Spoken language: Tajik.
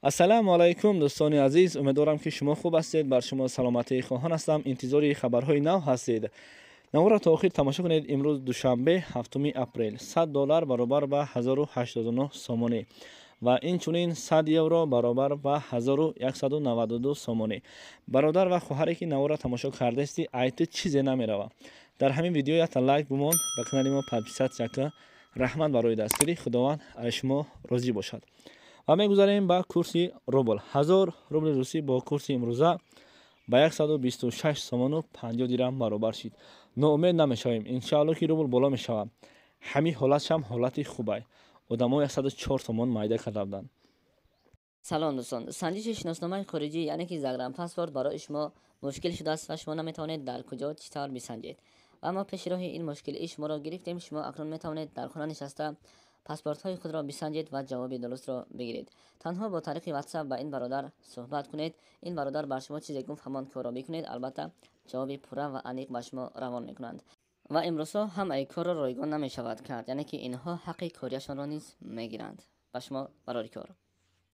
Ассалому алайкум, дӯстони азиз. Умедворам, ки шумо хуб ҳастед, бар шумо саломатии хоҳон ҳастам. Интизори хабарҳои нав ҳастед. Наворро то охир тамошо кунед. Имрӯз душанбе, 7 апрел. 100 доллар баробар ба 1089 сомонӣ ва инчунин 100 евро баробар ба 1192 сомонӣ. Бародар ва хоҳаре, ки наворро тамошо кардаисти, ай ту чизе намерава. Дар ҳамин видео якта лайк бимон, ба канали мо подписаться ка. Раҳмат барои дастгирӣ, Худованд аз шумо розӣ бошад. Ва мегузарем ба курси рубл. 1000 рубли русӣ бо курси имрӯза ба 126 сомону 50 дирам баробар шид. Ноумед намешавем, иншаалло, ки рубл боло мешавад. Ҳамин ҳолатшам ҳолати хубай. Одамо 104 сомон майда карда буданд. Салом, дӯстон. Санҷиши шиносномаи хориҷӣ, яъне ки загранпаспорт, барои шумо мушкил шудааст ва шумо наметавонед дар куҷо, чӣ тавр бисанҷед. Ва мо пеши роҳи ин мушкилии шуморо гирифтем. Шумо акнун метавонед дар хона нишаста паспортҳои худро бисанҷед ва ҷавоби дурустро бигиред. Танҳо бо тариқи WhatsApp ба ин бародар суҳбат кунед. Ин бародар бар шумо чизе гуфт, ҳамон корро бикунед. Албатта, ҷавоби пурра ва аниқ ба шумо равон мекунанд. Ва имрӯзҳо ҳамаи корро ройгон намешавад кард, яъне ки инҳо ҳаққи корияшонро низ мегиранд. Ба шумо барори кор.